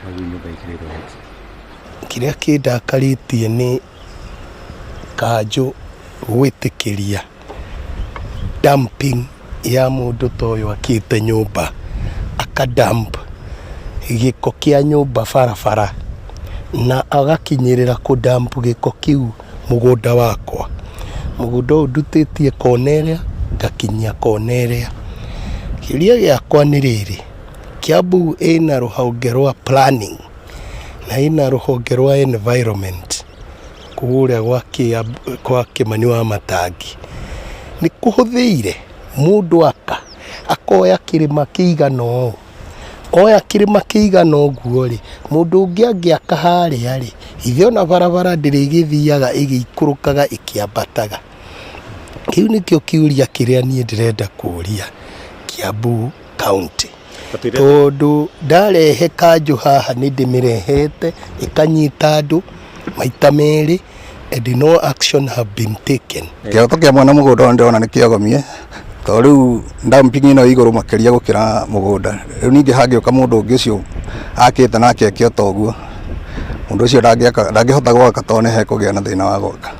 Hau nyũmba ĩkĩrĩtwo hex. Kĩrĩa kĩndakarĩtie nĩ kanjũ gwĩtĩkĩria dumping ya mũndũ ta ũyũ akĩte nyũmba, aka dump gĩko kĩa nyũmba barabara na agakinyĩrĩra kũ dump gĩko kĩu mũgũnda wakwa. Mũgũnda ũyũ ndutĩtie kona ĩrĩa ngakinyia kona ĩrĩa. Kĩũria gĩakwa nĩ rĩrĩ, Kiambu ĩna rũhonge rwa planning na ĩna rũhonge rwa environment kũrĩa gwa Kĩmani wa Matangi. Nĩ kũhũthĩire mũndũ aka akoya kĩrĩma kĩigana ũũ, oya kĩrĩma kĩigana ũguo rĩ, mũndũ ũngĩ angĩaka harĩa rĩ, ithe ona barabara ndĩrĩgĩthiaga ĩgĩikũrũkaga ĩkĩambataga. Kĩu nĩkĩo kĩũria kĩrĩa niĩ ndĩrenda kũria Kiambu County. Tondũ ndarehe kanjũ haha nĩ ndĩmĩrehete ĩkanyita andũ maita merĩ and no action have been taken. Kĩhoto kĩa mwene mũgũnda ũyũ ndĩrona nĩ kĩogomie tondũ rĩu dumping ĩno ĩ igũrũ makĩria gũkĩra mũgũnda. Rĩu ningĩ hangĩũka mũndũ ũngĩ ũcio akĩte nake eke o ta ũguo, mũndũ ũcio ndangĩhota gwaka tondũ nĩ hekũgĩa na thĩna wa gwaka.